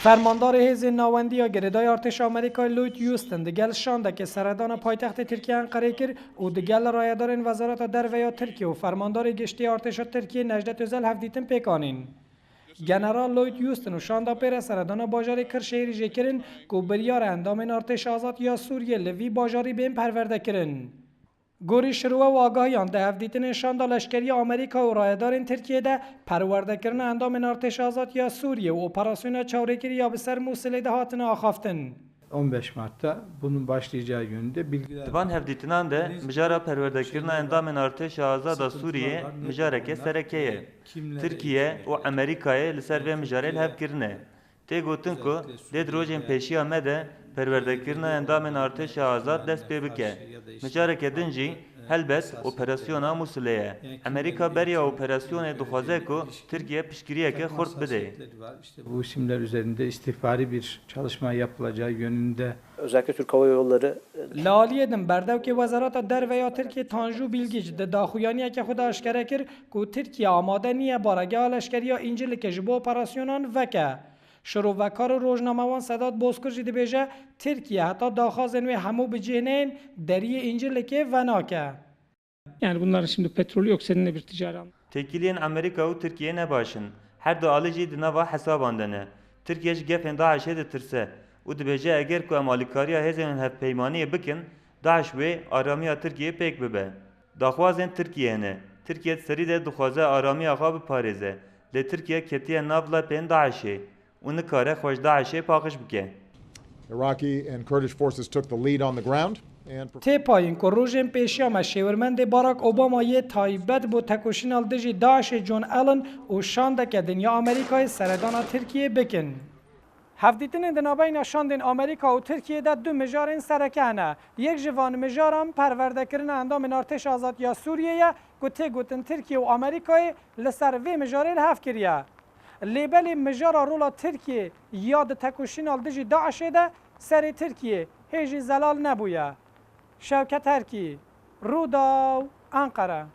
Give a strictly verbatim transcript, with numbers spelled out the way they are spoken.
Fermandarê Hêzên Navendî ya Girêdayî Artêşa Amerîkayê Lloyd Austin digel şandeke seredana paytextê Tirkiyê Enqereyê kir û digel rayedarên Wezareta Derve ya Tirkiye û Fermandarê Giştî ya Artêşa Tirkiyê Necdet Özel hevdîtin pêk anîn. General Lloyd Austin û şanda pê re seredana bajarê Kirşehîrî jî kirin ku biryar e endamên Artêşa Azad ya Sûriyê li vî bajarî bên perwerdekirin. Gorî şirowe û agahiyan di hevdîtinên şanda leşkerî ya Amerîka û rayedarên Tirkiyê de perwerdekirina endamên Artêşa Azad ya Sûriyê û operasyona çawrêkirî ya bi ser Mûsilê de hatine axaftin. on beş Mart'ta bunun başlayacağı yönünde bilgiler Di van hevdîtinan de mijara perwerdekirina endamên Artêşa Azad a Sûriyê mijareke sereke ye. Tirkiye û Amerîkayê li ser vê mijarê li hev kirine. Tê gotin ku dê di rojên pêşiya me de perwerdekirina endamên Artêşa Azad dest pê bike. Mijareke din jî helbet operasyona Mûsilê ye. Amerîka beriya operasyonê dixwaze ku Tirkiye piştgiriyeke xurt bide. Bu isimler üzerinde istihbari bir çalışma yapılacağı yönünde Özellikle Türk Hava Yolları Li aliyê din berdevkê Wezareta Derve ya Tirkiyê Tanju Bilgiç di daxuyaniyeke xwe de aşkere kir ku Tirkiye amade niye baregeha leşkerî ya Încirlikê ji bo operasyonan veke. Şirovekar û rojnamewan Sedat Bozkurt jî dibêje, Tirkiye heta daxwazên wê hemû bi cih neyên, deriyê Încirlikê venake. Yani bunların şimdi petrolü yok, seninle bir ticari an- Têkiliyên Amerîka û Tirkiyê ne baş in. Her du alî jî di nava hesaban de ne. Tirkiye ji gefên DAIŞ'ê ditirse û dibêje eger ku em alîkariya hêzên hevpeymaniyê bikin, DAIŞ wê aramiya Tirkiyê pêk bibe. Daxwazên Tirkiyê hene. Tirkiye di serî de dixwaze aramiya xwe biparêze. Lê Tirkiye ketiye nav lepên DAIŞ'ê û nikare xwe ji DAIŞ'ê paqij bike. Iraqi and Kurdish forces took the lead on the ground and Tê payîn ku rojên pêşiya me şêwirmendê Barack Obama yê taybet bo tekoşîna li dijî DAIŞ'ê John Allen û şandeke din ya Amerîkayê seredana Tirkiyê bikin. Hevdîtinên di navbeyna şandên Amerîka û Tirkiyê de du mijarên sereke hene. Yek ji van mijaran perwerdekirina endamên Artêşa Azad ya Sûriyê ye ku tê gotin Tirkiye û Amerîkayê li ser vê mijarê li hev kiriye. Lê belê mijara rola Tirkiyê ya di tekoşîna li dijî DAIŞ'ê de serê Tirkiyê hê jî zelal nebûye. Şewket Erkî, Rûdaw, Enqere.